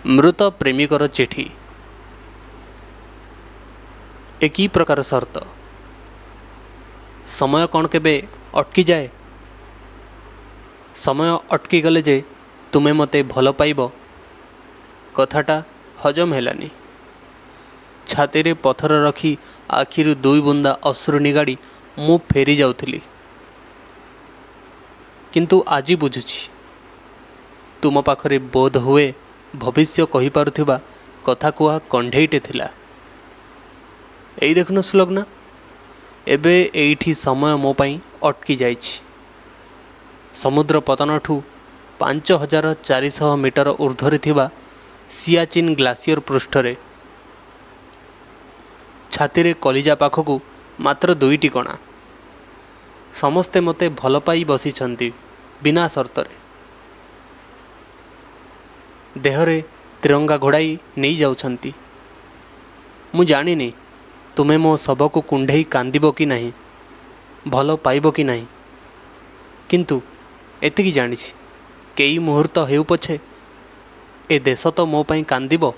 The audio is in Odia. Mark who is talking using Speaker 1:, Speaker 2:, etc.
Speaker 1: ମୃତ ପ୍ରେମିକର ଚିଠି। ଏ କି ପ୍ରକାର ସର୍ତ୍ତ? ସମୟ କ'ଣ କେବେ ଅଟକିଯାଏ? ସମୟ ଅଟକିଗଲେ ଯେ ତୁମେ ମୋତେ ଭଲ ପାଇବ, କଥାଟା ହଜମ ହେଲାନି। ଛାତିରେ ପଥର ରଖି ଆଖିରୁ ଦୁଇବୁନ୍ଦା ଅଶ୍ରୁ ନିଗାଡ଼ି ମୁଁ ଫେରି ଯାଉଥିଲି। କିନ୍ତୁ ଆଜି ବୁଝୁଛି, ତୁମ ପାଖରେ ବୋଧହୁଏ ଭବିଷ୍ୟ କହିପାରୁଥିବା କଥାକୁହା କଣ୍ଢେଇଟେ ଥିଲା। ଏଇ ଦେଖୁନ ସୁଲଗ୍ନା, ଏବେ ଏଇଠି ସମୟ ମୋ ପାଇଁ ଅଟକି ଯାଇଛି। ସମୁଦ୍ର ପତନଠୁ 5400 ମିଟର ଊର୍ଦ୍ଧ୍ୱରେ ଥିବା ସିଆଚିନ୍ ଗ୍ଲାସିୟର ପୃଷ୍ଠରେ। ଛାତିରେ କଲିଜା ପାଖକୁ ମାତ୍ର ଦୁଇଟି କଣା। ସମସ୍ତେ ମୋତେ ଭଲପାଇ ବସିଛନ୍ତି ବିନା ସର୍ତ୍ତରେ। ଦେହରେ ତ୍ରିରଙ୍ଗା ଘୋଡ଼ାଇ ନେଇଯାଉଛନ୍ତି। ମୁଁ ଜାଣିନି ତୁମେ ମୋ ଶବକୁ କୁଣ୍ଢେଇ କାନ୍ଦିବ କି ନାହିଁ, ଭଲ ପାଇବ କି ନାହିଁ। କିନ୍ତୁ ଏତିକି ଜାଣିଛି, କେଇ ମୁହୂର୍ତ୍ତ ହେଉ ପଛେ ଏ ଦେଶ ତ ମୋ ପାଇଁ କାନ୍ଦିବ।